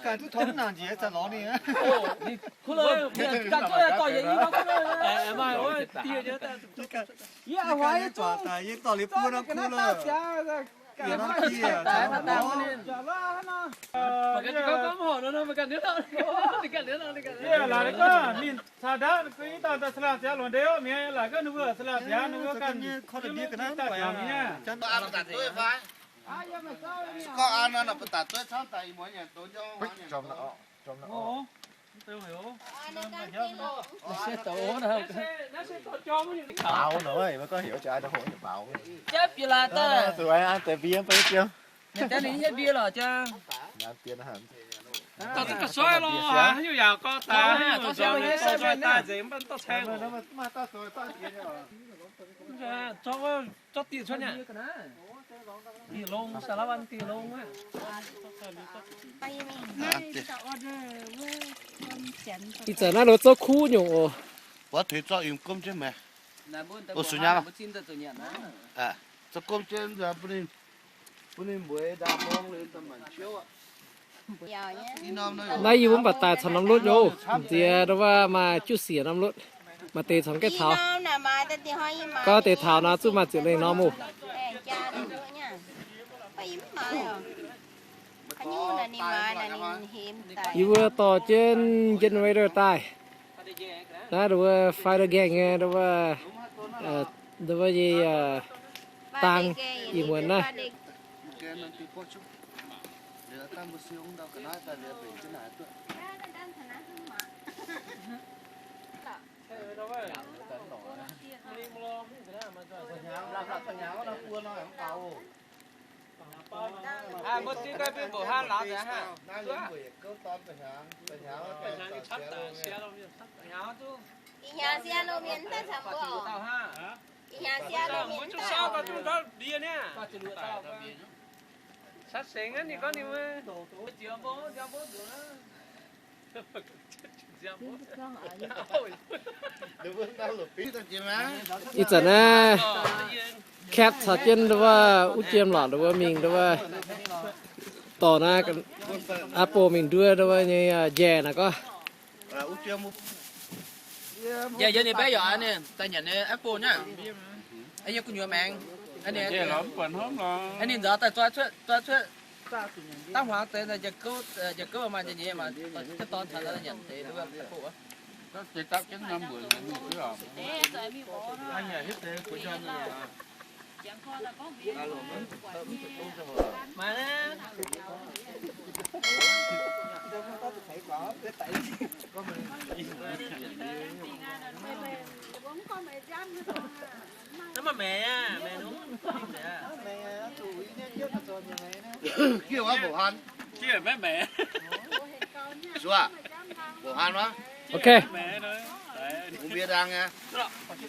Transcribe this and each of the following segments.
Ganh duqv tong nangc njiec, za'gengh lorz ninh. Kuv lorqc, ganh duqv dorh yietc i nor kuv lorqc. Maaih wuov die nyei. Yie a'hnoi yie zorqv, yie dorh liuz buo nor kuv lorqc. Yie nor die, mv horpc nor, mv horpc nor, mv ganh liuz nor, ninh ganh liuz. Yie laaix gorngv ninh caux ndau, yie dauh daaih สลับ ziangx lungh ndiev mi'aqv, laaix gorngv ninh mbuo สลับ ziangx, ninh mbuo ganh mv daaih ziangx mi'aqv. Baaux nor, maiv gorngv heuc jaaix da'hoc nyei baaux. Jaav bieqc laaix daaih. Zuqc an deix mbie, baav jienv. Daaih ninh nyei mbie lorqc jaav. Dorh duqv ga'soiv lorqc, haaix nyungc yaac gorngv daaih, haaix nyungc nzorng nyei dorh nzoih daaih nzengc, mv baac dorh caeng. Zorqv, zorqv dieh cuotv nyei. Dieh longx, สารวัตร dieh longx aqv. Ih zanc naaiv nor zouv kuv nyungc oc. Wuov tuix zorqv yiem gomv jienv meih. Oc, su'nyangx. Zorqv gomv jienv bun ninh, bun ninh mbueix ndaangc mong liuz daaih maanc ciouv aqv. Naaiv yie mbuo mv baac daaih caux norm lotv nyei oc. Nziex ndau wuov maaih juqv siec norm lotv, maaih deix caux gaeqv taux. Gorngv deix taux nor zuqc maaih ziepc lengh norm oc. Yie mbuo dorh jienv generator daaih. Naaiv ndau wuov fighter gaengh nyei ndau wuov, ndau wuov nyei dang ih muonz naaiv. Mbuo ziex dauh mbuoqc hnangv lauz nzengc hnangv. Ih hnyangx sie loz mienh daaih caux mbuo oc. Ih hnyangx sie loz mienh daaih oc. Ih zanc naaiv Kapv caux jienv ndau wuov Uv Jiem lorqc ndau wuov mingh ndau wuov dorh naaiv aqv bou mingh nduov ndau wuov nyei njaih naaic gorngv. Njaih yie ninh mbaeqv yaac ninh daaih nyanc ninh aqv bou naaiv. Yie gu'nyuoz maengx. Ninh nzaaux daaih zoi cuotv, zoi cuotv. Daav hmuangx deix njaaux gouv, njaaux gouv maaih nyei nyei maaih, dorh taux nyanc deix ndau wuov aqv bou. Suav, mbuoqc haan wuov. Ok. Hungh mbie ndaang nyei. Maaih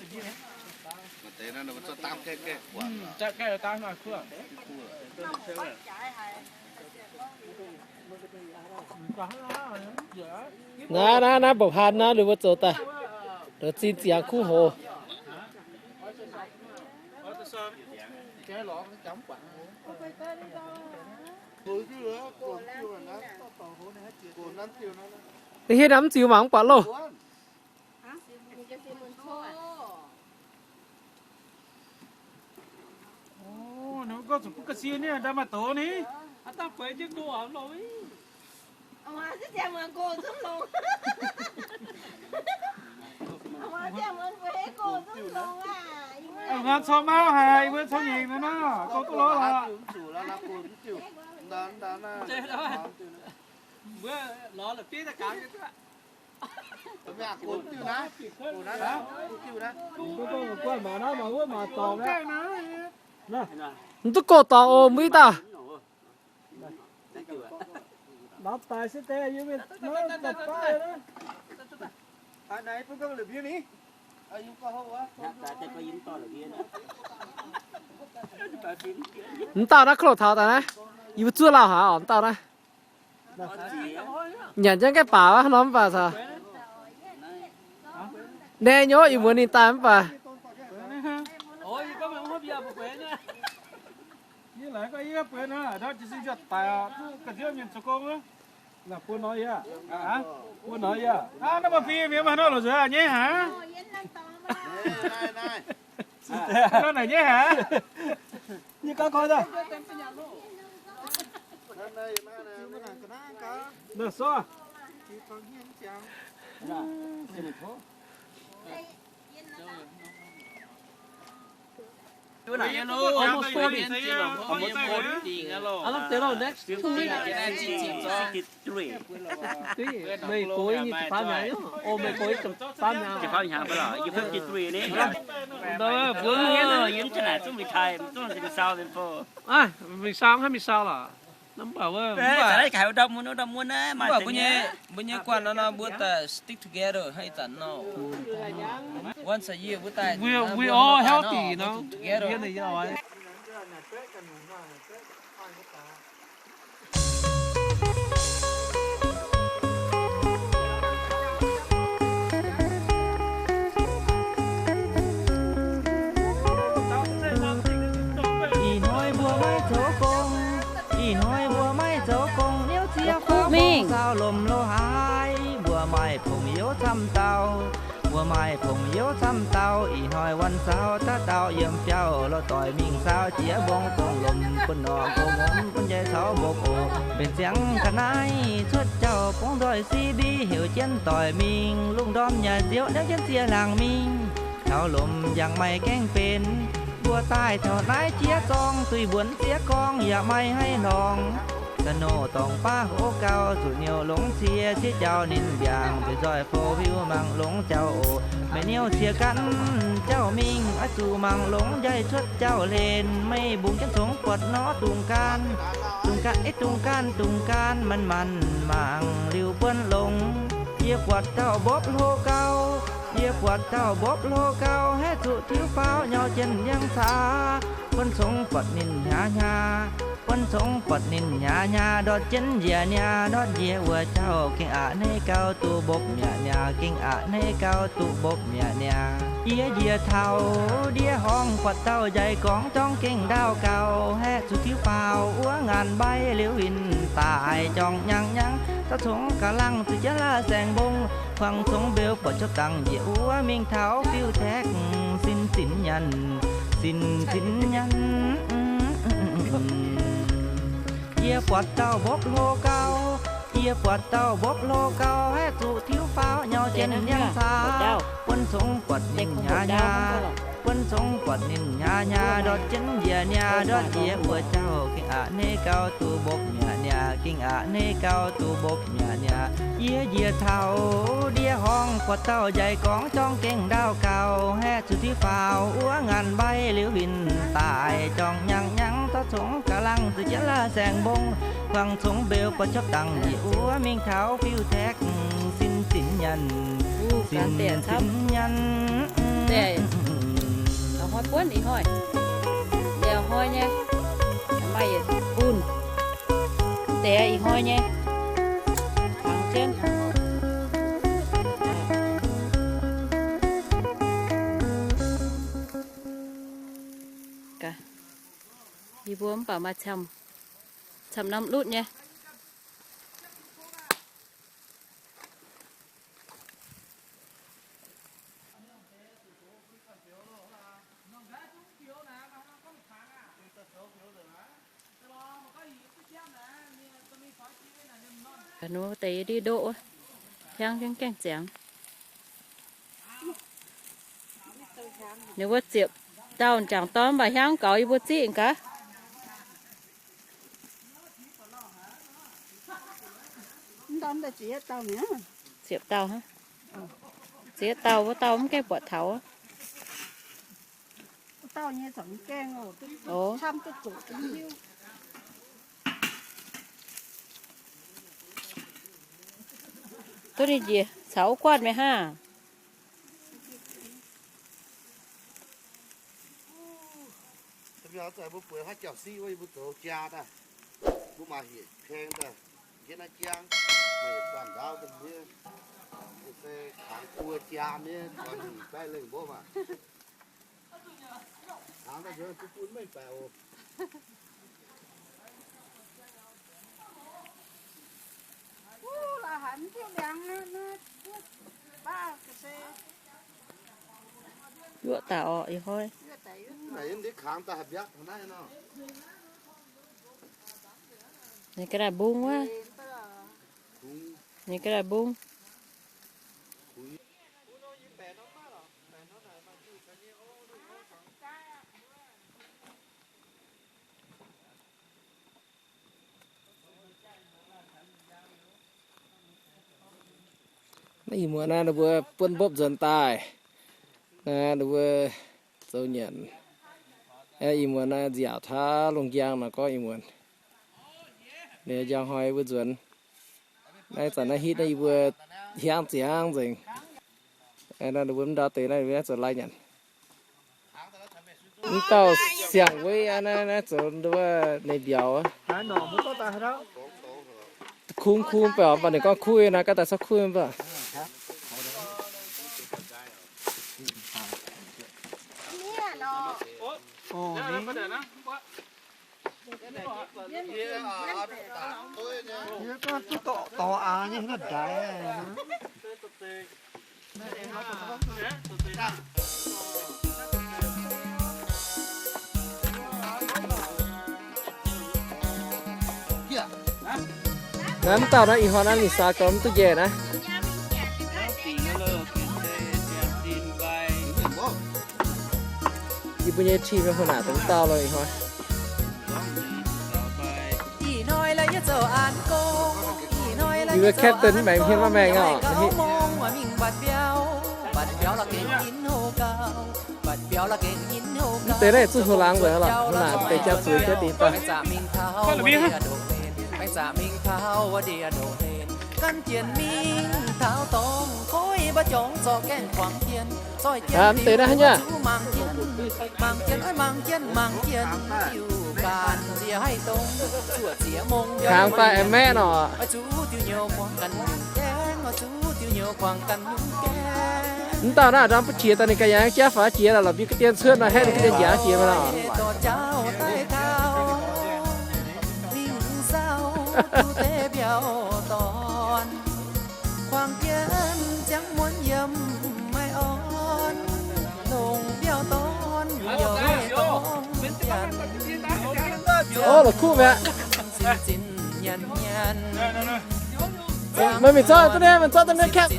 deix naaiv ninh mbuo zorqv dangv gaeqv gaeqv guangc. Naaiv, naaiv, naaiv mbuoqc haan naaiv ninh mbuo zoux daaih, ninh zinh ziangx kuv hoz. Da'hietv naaiv mv ziux mangc mv buatc loh. Hnangv cong mauv haic, yie mbuo cong nyengc nor, go duqv lorz lorqc. Mv duqv gox dorngx oc, mbuo ih dauh. Nor daic se deix yie mingh nor, da'baav naaiv. Mv dauh naaiv kouv taux daaih naaiv, yie mbuo zuov lauh haic oc, mv dauh naaiv. Nyanc jienv gaeqv baac wuov norm mv baac caux naaiv nyei, ih muonz ninh daaih mv baac. Buo nor yie, buo nor yie. Aa, naaiv maaih fim mienh maaih nor lorqc nzunc nyei haic. Nor naaic nyei haic. Nyei gauh koi daaih. Naaiv sor. Almost forty. Almost forty. I love the next two. Sixty-three. Fifty-three. Mei Guoqv nyei ziepc faam hnyangx, oh, Mei Guoqv ziepc faam hnyangx. Ziepc faam hnyangx fai lorqc, yie fifty-three ni. Yie mv za'naaic zungv retire, zungv mingh saau liuz fo. Aa, mingh saau, hnangv mingh saau lorqc. Mv baac wuov, mv baac mbuo nyei, mbuo nyei guanh nor, nor mbuo daaih stick together hnangv ih zanc nor. Once a year mbuo daaih, we, we all healthy, you know. Together. Ih hnoi mbuo maiv zoux gong, ih hnoi mbuo maiv zoux gong, niouv ziex faaux mbong saau lomc lo haaix, mbuo maaih pongx youz camv dauh. Mbuo maaih pongx youz camv dauh, ih hnoi wuonh saau daav dauh yiem biauv lorh doic mingh saau jiex mbong gong lomc bun norm gong lomc bun njaih caux mbopv oc. Mbenc ziangx ga'naaiv cuotv jauv bungx nzoih C B heuc jienv doic mingh, lungh ndorm nyanc ziouv niouv jienv ziex laangz mingh, taux lomc yangh maaih gaengh benx. Mbuo daaih taux naaiv jiex zorng duih mbuonx ziex gorngv yaac maaih haaix lorngx. Snow dorngx baav hov gau, zuqc niouh longx cie, cie jauv ninh mbiaangc, nzueic nzoih four wheel mangc longx jauv oc. Meih niouh cie ganh jauv mingh, oix zuqc mangc longx njaih cuotv jauv hlen. Meih mbungx jienv congx buatc nor dungz gaanv, dungz gaanv, eh, dungz gaanv, dungz gaanv, manc-manc mangc liuz buonv longx. Yie buatc dauh mbopv hlo gau, yie buatc dauh mbopv hlo gau, haeqv zuqc tiuv faaux nyau jienv yangh caax. Buonv congx buatc ninh hnyav hnyav, buonv congx buatc ninh hnyav hnyav, ndortv jienv njiec niaa, ndortv njiec wuov jauv gengh aqc hneiv gau duqv mbopv mi'aqv niaa, gengh aqc hneiv gau duqv mbopv mi'aqv niaa. Yie njiec taux ndiev horngh buatc dauh njaih gorngv jorngv gengh ndaauv gau, haeqv zuqc tiuv faaux wuov ngaanc mbaiv liuz winh daaih jorngv nyangv nyangv, zorqv congx ga'langh zuqc jienv la'saengx mbong, kuangx congx mbeux buatc qopv dangx njiec wuov mingh taux Fiuv-Taekv, sin zinx nyanc, sin zinx nyanc. Yie buatc dauh mbopv hlo gau, yie buatc dauh mbopv hlo gau, haeqv zuqc tiuv faaux nyau jienv yangh caax. Buonv congx buatc ninh hnyav hnyav, buonv congx buatc ninh hnyav hnyav, ndortv jienv njiec niaa, ndortv njiec wuov jauv gengh aqc hneiv gau duqv mbopv mi'aqv niaa, gengh aqc hneiv gau duqv mbopv mi'aqv niaa. Yie njiec taux ndiev horngh buatc dauh njaih gorngv jorngv gengh ndaauv gau, haeqv zuqc tiuv faaux wuov ngaanc mbaiv liuz winh daaih jorngv nyangv nyangv, zorqv congx ga'langh zuqc jienv la'saengx mbong, kuangx congx mbeux buatc qopv dangx njiec wuov mingh taux Fiuv-Taekv, sin zinx nyanc, sin zinx nyanc. Hnoi buonv ih hnoi, ih hnoi nyei, maaih yietc bun. Deix ih hnoi nyei, tangx jienv. Yie mbuo mv baac maaih camv, camv norm lutv nyei. Ninh mbuo deix yie ndiev ndoqv wuov, hiaangv jienv gaengh ziangx. Ninh mbuo ziepc dauh jangc dorn mv baac hiaangv gaux yie mbuo ziqv gaax. Ziepc dauh, ziepc dauh, wuov dauh mv gaengh buatc taux. Duqv ninh njiec caux wuov guanh meih hnangv. Mbuo maaih hieqv paeng daaih, njiec naaiv jangv, maaih hieqv guanh ndaauv daaih miev, se kangx buo jaa miev, guanh baeqv lengh mbuov maah. Kangx daaih nzuonx duqv bun mengh baeqc oc. Yuoqv daaih orqc, ih hnoi. Ninh ga'naaiv mbung wuov. Ninh ga'naaiv mbung. Naaiv ih muonz naaiv ninh mbuo buonv mbopv nzuonx daaih. Naaiv ninh mbuo zoux nyanc. Ih muonz naaiv nziaauc taux lungh njang nor gorngv ih muonz. Ninh njang hnoi mbuo nzuonx. Naaiv zanc naaiv hitv naaiv yie mbuo hiaangv ziangx nzengc. Naaiv ninh mbuo mv ndau deix naaiv zoux lai nyanc. Mv dauh siang-weiv aqv, naaiv, naaiv zoux nduov ninh mbiauz. Kungx kungx mv baac, mv baac ninh gorngv kuv naaiv, gaav daaih corc kuv mv baac. Naaiv mv dauh naaiv ih hnoi naaiv mingh saa gorn mv duqv njaih naaiv. Yie mbuo nyei team nyei hungh naaic dongh mv dauh lo ih hnoi. Yie mbuo captain mv maengx hmien maiv maengx oc. Mv deix naaiv zuqc hungh laangz nzengc lorqc, hungh naaic deix jaa zuiz jiex dingc daaih. Aa, mv deix naaiv haaix nyungc? Kangx daaih aengx maeqv nor. Mv dauh naaiv ndorm butv jiex daaih ninh ganh yangh jaav faaux jiex lorqc, mbiv ga'dien cuotv nor, haeqv ninh ga'dien njaaux jiex maiv lorqc. Ov, la'kuqv mi'aqv. Meih mingh zorqv duqv nyei, meih zorqv duqv nyei kapv.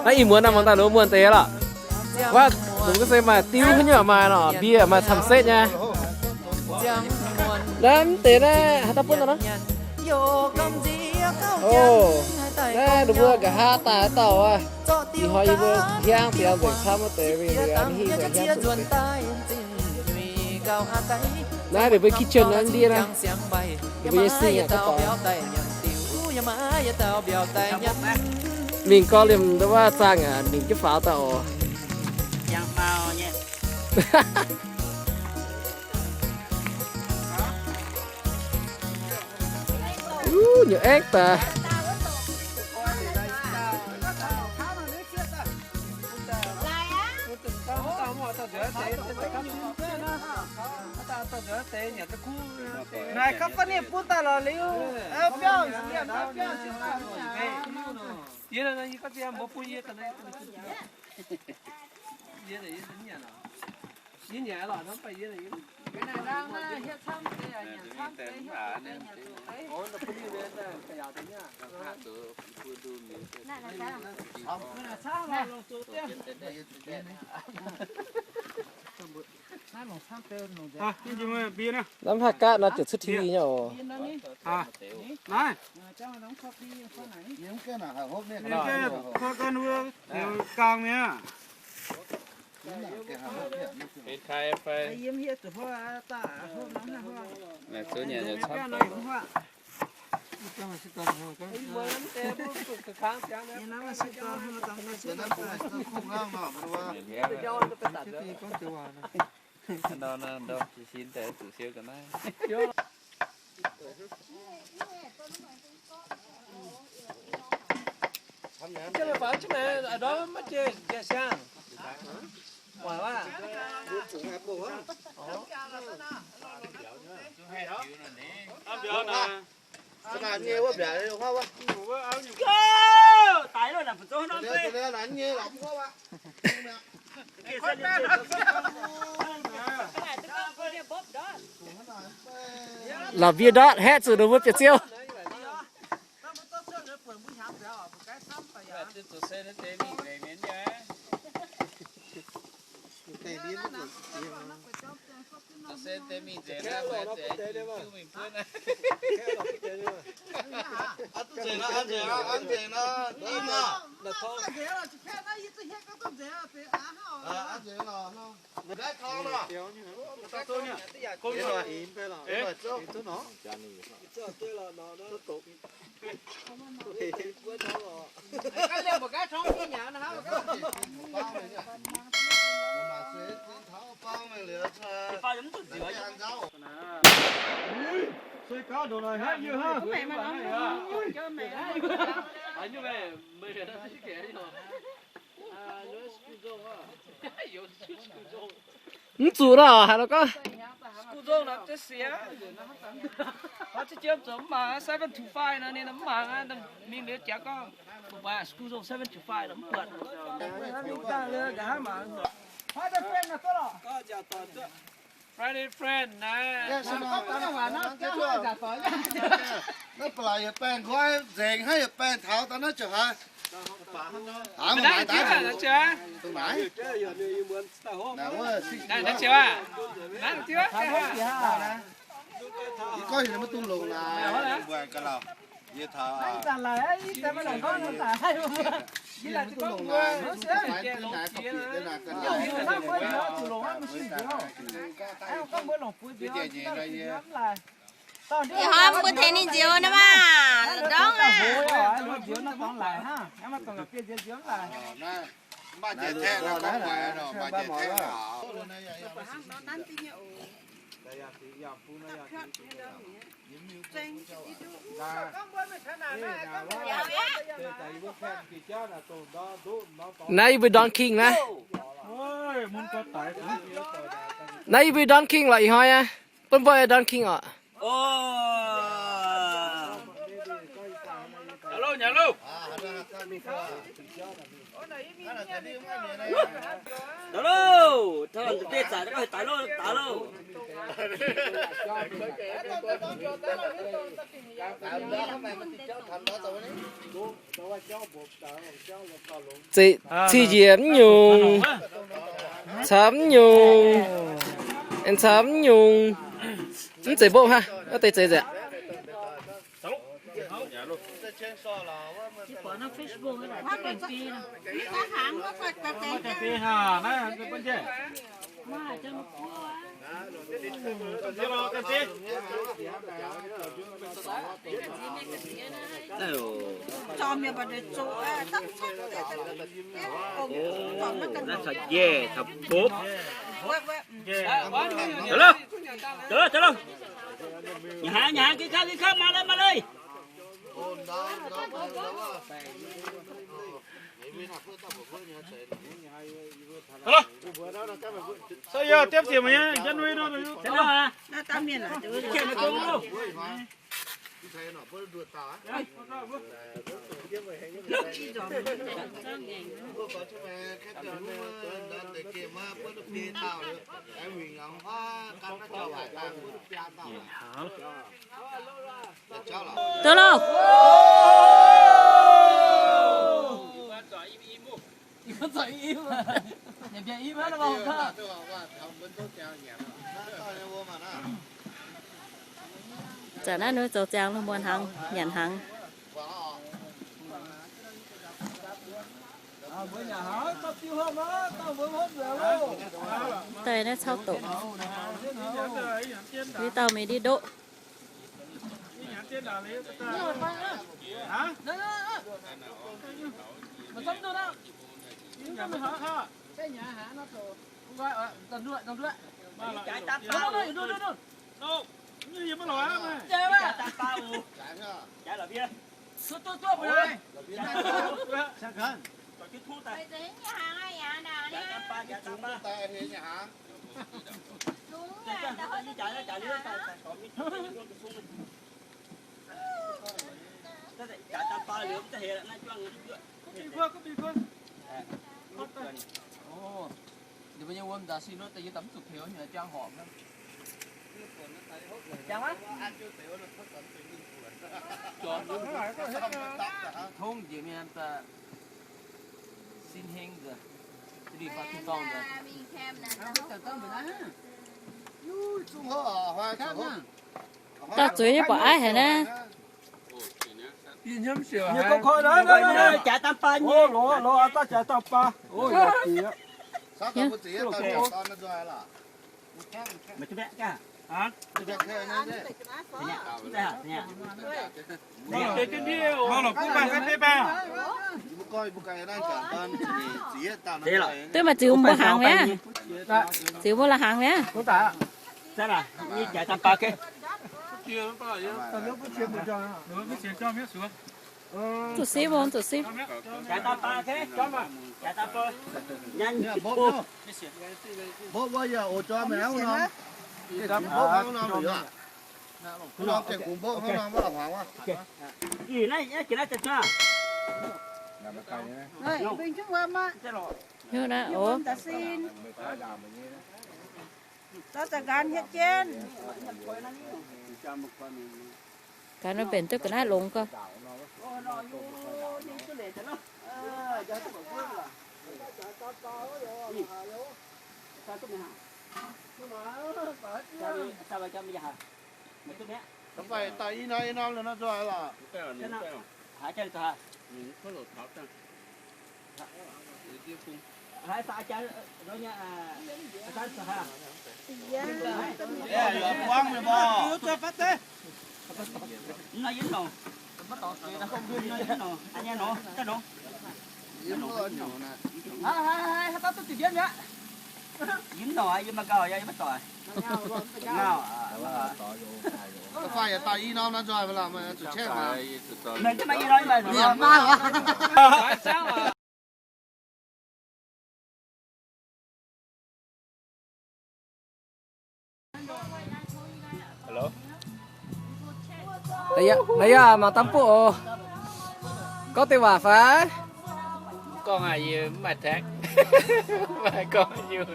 Naaiv ih muonz naaiv mangc daaih ninh mbuo muonh deix lorqc. Wuov, ninh mbuo se maaih diuv haaix nyungc maaih nor, mbie maaih camv setv nyei. Naaiv mv deix naaiv haaix dauh bun daaih nor? O, naaiv ninh mbuo nqa'haav daaih haaix dauh aqv. Ih hnoi yie mbuo hiaangv biaux nzengc camv wuov deix mingh, ninh mbuo hiaangv zuqc. Naaiv ninh mbuo kitchen naaiv ndiev naaiv. Ninh mbuo nyei sing aqv, gorngv mingh gorngv liemh ndau wuov zaangh aqv, mingh jienv faaux daaih oc. Wuov, nyei aengv daaih. Naaic, company bun daaih lorqc liuz, biauv, biauv, biauv, yie, yie, yie, yie nyanc lorqc, mv baac yie, yie Lamh haaix gaatv nor ziouc cuotv T V nyei oc. Benx kai fai? Naaic zuov nyanc yaac camv. Nor, nor, nor, sin daaih zuqc siou ga'naaiv. La'mbie ndortv haeqv zuqc ninh mbuo bieqc ziouv. Mv zuqc nor, haaix nor gorngv. Seven to five nor, ninh mv mangc aqv. Mingh liuz jangx gorngv, mbuo mbuo school zone seven to five nor mv buatc. Friday friend naaiv. Naaiv ba'laqc yietc baengh nqoi nzengc, hnangv yietc baengh taux daaih naaiv ziouc haaix. Aav, mv naaic daaih, dongh naaic. Naaiv ziouc aav, naaiv ziouc aav. Yie gorngv heuc ninh maiv dungx longc naaic. Yie taux, yie maiv dungx longc naaic. Ih hnoi mbuo tengx ninh nzioux naaiv maah, ndorngv aqv. Naaiv yie mbuo Don King naaiv. Naaiv yie mbuo Don King lorqc, ih hnoi aqv. Bun mbuo Don King oc. Zeiz cing njiec mv nyungc, caux mv nyungc, aengx caux mv nyungc, mv zeiz mbopv hnangv, wuov deix zeiz nzengc. Nyanc hnaangx, nyanc hnaangx, geh kaav, geh kaav, maa lei, maa lei. Tov lauh. Zanc naaiv ninh zoux ziangx lungh muonz hnaangx, nyanc hnaangx. Daaih naaiv caux doqc. Mv dauh mingh ndiev ndoqv. Tongv njiec mienh daaih sin heng nzengc, da'faanh tin-dorngh nzengc. Dauh zueiz nyei buatc aiv haic naaiv. Duqv maaih ziux mbuo hnaangx mi'aqv. Ziux mbuo la'hnaangx mi'aqv. Zuqc sipv, zuqc sipv. Hiuv naaiv oc. Gaax nor mbenc duqv ga'naaiv longx gau. Naaiv yaac mangc dangh buov oc. Gorngv deix waac fai? Gorngv haic, yie mv maaih taengv. Mv maaih gorngv haaix nyungc.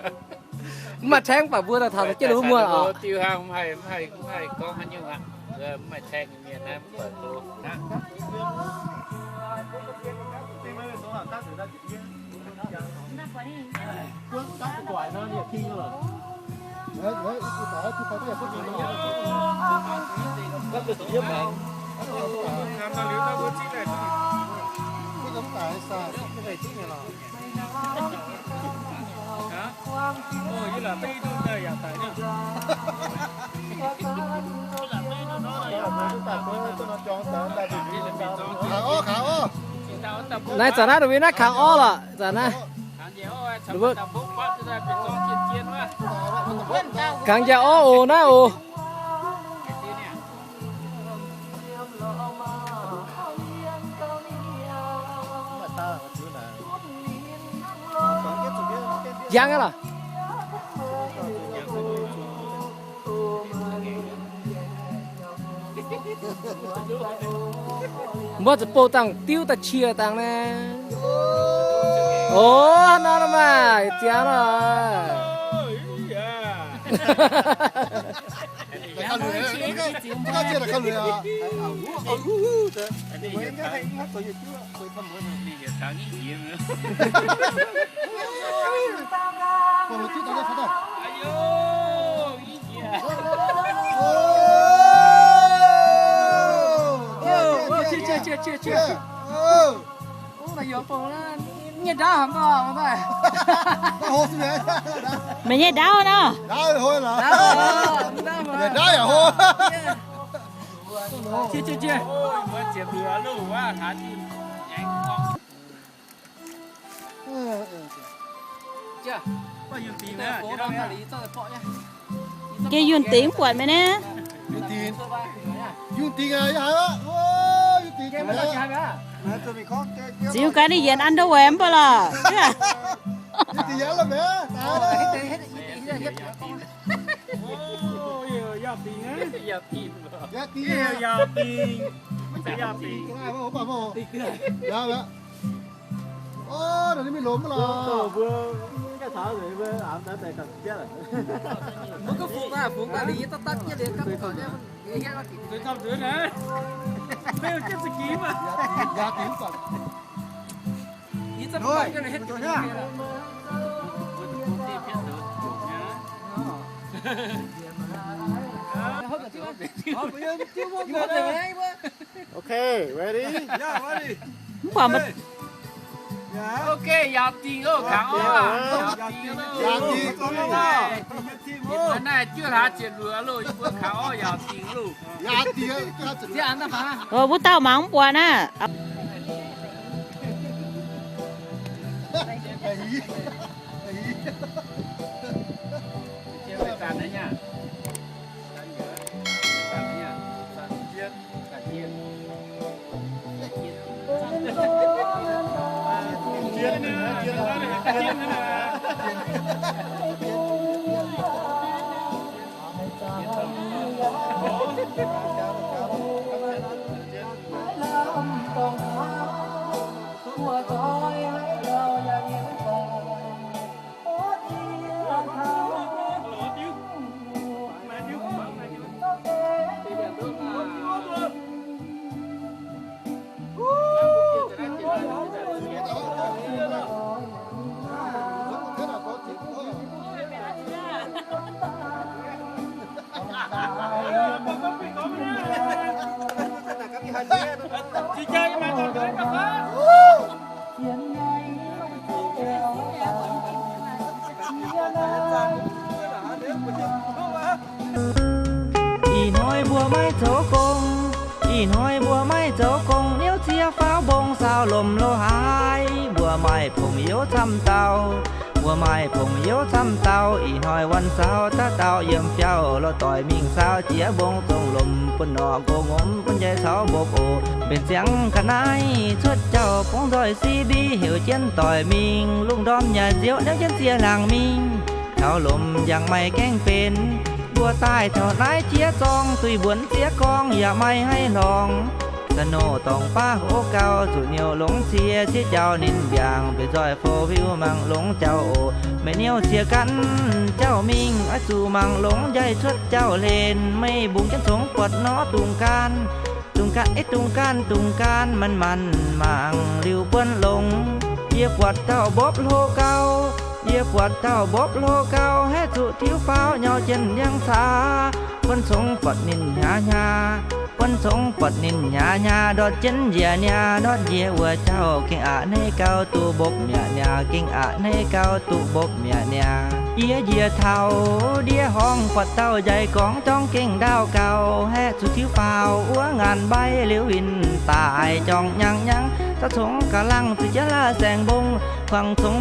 Mv maaih taengv baac mbuo daaih taux jienv wuov muoz oc. Diuh hnangv mv haih, mv haih, mv haih gorngv haaix nyungc aqv. Mv maaih taengv mienh naaiv mv baac go. Naaiv zanc naaiv ndongc naaiv kangx orv lorqc, zanc naaiv. Kangx njaaux orv oc, naaiv oc. Njang aqv lorqc. Mbuo zuqc bouh dangh diuv daaih qiex dangh naaiv. Oc, hnangv naaiv nor maah, ziangx nor. Meih nyei ndaauv nor. Geh yunh dingc mv buatc meih naaiv. Ziux gaax ninh yienx underwear mv baac lorqc. Okay, ready? Mv baac mv, okay, yaac dingc oc, kangx oc. Naaiv juov hlaax ziepc luoqc loh, yie mbuo kangx oc, yaac dingc loh. Wuov dauh mangc mv buatc naaiv. Ih hnoi mbuo maiv zoux gong, ih hnoi mbuo maiv zoux gong, niouv ziex faaux mbong saau lomc lo haaix. Mbuo maaih pongx youv camv dauh, mbuo maaih pongx youv camv dauh, ih hnoi wuonh saau daaih dauh yiem biauv, lorz doic mingh saau jiex mbong zongh lomc bun norqc nqox ngomz bun njaih caux mbopv oc. Mbenc ziangx ga'naaiv cuotv jauv bungx nzoih C D heuc jienv doic mingh, lungh ndorm nyanc nziouv niouv jienv ziex laangz mingh. Taux lomc yangh maaih gaengh benx, mbuo daaih taux naaiv jiex zorng, duih mbuonx ziex gorngv yaac maaih haih hlorngx. Snow dorngx baav hov gau, zuqc niouh longx cie, ciev jauv ninh mbiaangc, mbenc nzoih four wheel mangc longx jauv oc. Meih niouh cie ganh jauv mingh, oix zuqc mangc longx njaih cuotv jauv hlen. Meih mbungx jienv congx buatc nor dungz gaanv, dungz gaanv, eh, dungz gaanv, dungz gaanv, manc-manc mangc liuz buonv longx. Yie buatc dauh mbopv hlo gau, yie buatc dauh mbopv hlo gau, haih zuqc tiuv faaux nyau jienv ndiangx caax. Buonv congx buatc ninh hnyav hnyav, buonv congx buatc ninh hnyav hnyav, ndortv jienv njiec niaa, ndortv njiec wuov jauv gengh aqc hneiv gau, duqv mbopv mi'aqv niaa, gengh aqc hneiv gau, duqv mbopv mi'aqv niaa. Yie njiec taux ndiev horngh buatc dauh njaih gorngv jorngv gengh ndaauv gau, haih zuqc tiuv faaux wuov ngaanc mbaiv liuz winh daaih jorngv nyangv nyangv, zaux congx ga'langh zuqc jienv la'saeng mbong, kuangx congx